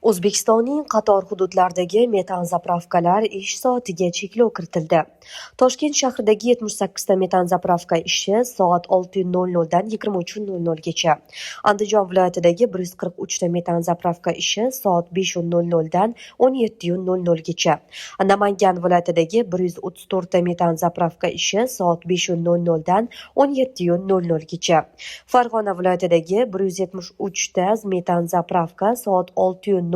O'zbekistonning qator hududlaridagi metan zapravkalar ish soatiga cheklov kiritildi. Toshkent shahridagi 78 ta metan zapravka ishi soat 6:00 dan 23:00 gacha. Andijon viloyatidagi 143 ta metan zapravka ishi soat 5:00 dan 17:00 gacha. Namangan viloyatidagi 134 ta metan zapravka ishi soat 5:00 dan 17:00 gacha. Farg'ona viloyatidagi 173 ta metan zapravka soat 6:00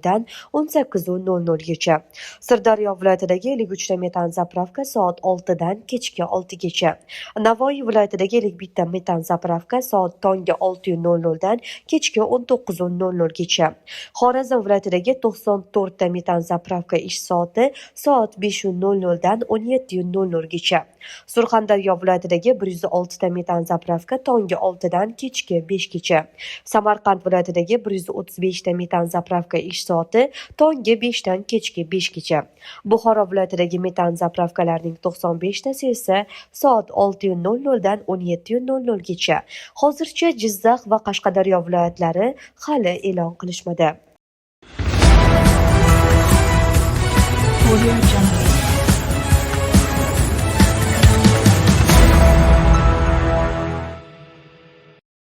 dan 18:00 gacha. Sirdaryo viloyatidagi 53 ta metan zapravka soat 6 dan kechki 6 gacha. Navoiy viloyatidagi 51 ta metan zapravka soat tongi 6:00 dan kechki 19:00 gacha. Xorazm viloyatidagi 94 ta metan zapravka ish soati soat 5:00 dan 17:00 gacha. Surxondaryo viloyatidagi 106 ta metan zapravka tongi 6 dan kechki 5 gacha. Samarqand viloyatidagi 135 ta metan zapravka ish soati tongi 5 dan kechki 5 gacha. Buxoro viloyatidagi metan zapravkalarning 95 tasi esa soat 6:00 dan 17:00 gacha. Hozircha Jizzax va Qashqadaryo viloyatlari hali e'lon qilishmadi.